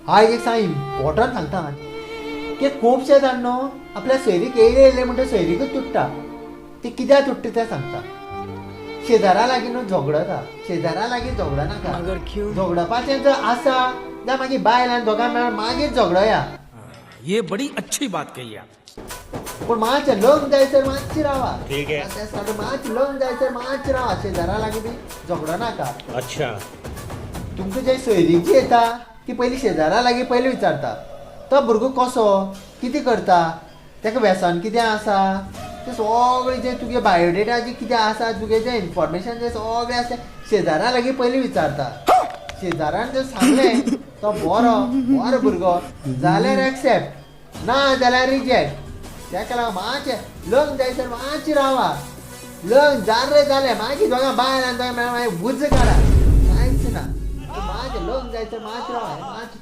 आयज एक सांग इम्पॉर्टंट सांगता की खुबशे जाण न्हू आपल्या सोयरीक येयले येयले म्हणटा सोयरीकूच तुट्टा. ती कित्याक तुट्टा तें सांगता. शेजारा लागीं न्हू झगडता, शेजारा लागीं झगडनाका. झगडपाचें जर आसा जाल्यार मागीर बायल आनी दोगां मेळून मागीर झगडया. ये बड़ी अच्छी बात कही आप. पूण मातशें लग्न जायसर मातशी रावा. ठीक आहे. मातशें लग्न जायसर मातशें रावा, शेजारा लागीं बी झगडनाका. अच्छा. तुमकां जे सोयरीक जी येता ती पयलीं शेजारा लागीं पयलीं विचारता, तो भुरगो कसो, कितें करता, ताका व्यसन कितें आसा, तें सगळें जें तुगे बायोडेटा जें कितें आसा, तुगे जें इन्फॉर्मेशन जें सगळें आसा शेजारा लागीं पयलीं विचारता. शेजारान जर सांगलें तो बरो बरो भुरगो जाल्यार एक्सेप्ट, ना जाल्यार रिजेक्ट. ताका लागून मातशें लग्न जायसर मातशें रावा. लग्न जालें जालें मागीर दोगां बायल आनी दोगां मेळून मागीर उज्ज काडा, कांयच ना. मातशें लग्न जायसर मातशें रावा, मातशें.